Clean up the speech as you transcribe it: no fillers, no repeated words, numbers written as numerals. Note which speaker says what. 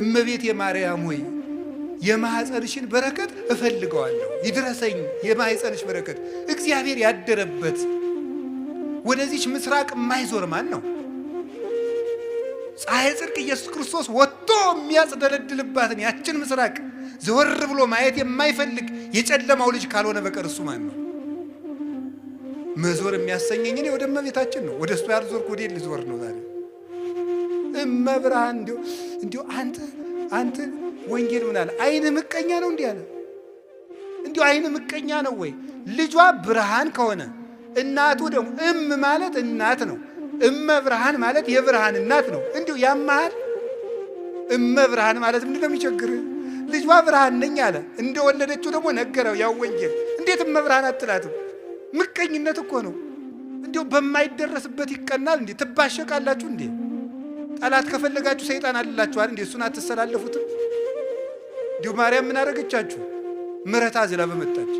Speaker 1: እመቤት የማርያም ሆይ የማኅፀንሽን በረከት እፈልገዋለሁ፣ ይድረሰኝ የማኅፀንሽ በረከት። እግዚአብሔር ያደረበት ወደዚች ምስራቅ የማይዞር ማን ነው? ፀሐይ ጽድቅ ኢየሱስ ክርስቶስ ወጥቶ የሚያጽደለድልባትን ያችን ምስራቅ ዘወር ብሎ ማየት የማይፈልግ የጨለማው ልጅ ካልሆነ በቀር እሱ ማን ነው? መዞር የሚያሰኘኝ እኔ ወደ እመቤታችን ነው። ወደ እሱ ያልዞርኩ ወዴት ልዞር ነው ዛሬ? እመብርሃን እንዲሁ እንዲሁ አንተ አንተ ወንጌል ምን አለ? አይን ምቀኛ ነው እንዲህ አለ። እንዲሁ አይን ምቀኛ ነው ወይ? ልጇ ብርሃን ከሆነ እናቱ ደግሞ እም ማለት እናት ነው። እመ ብርሃን ማለት የብርሃን እናት ነው። እንዲሁ ያመሃል። እመ ብርሃን ማለት ምንድን ነው የሚቸግርህ? ልጇ ብርሃን ነኝ አለ። እንደወለደችው ደግሞ ነገረው። ያው ወንጌል እንዴት እመ ብርሃን አትላትም? ምቀኝነት እኮ ነው። እንዲሁ በማይደረስበት ይቀናል እንዴ? ትባሸቃላችሁ እንዴ? ጠላት ከፈለጋችሁ ሰይጣን አልላችኋል እንዴ? እሱን አትሰላለፉትም? እንዲሁ ማርያም ምን አደረገቻችሁ? ምሕረት አዝላ በመጣች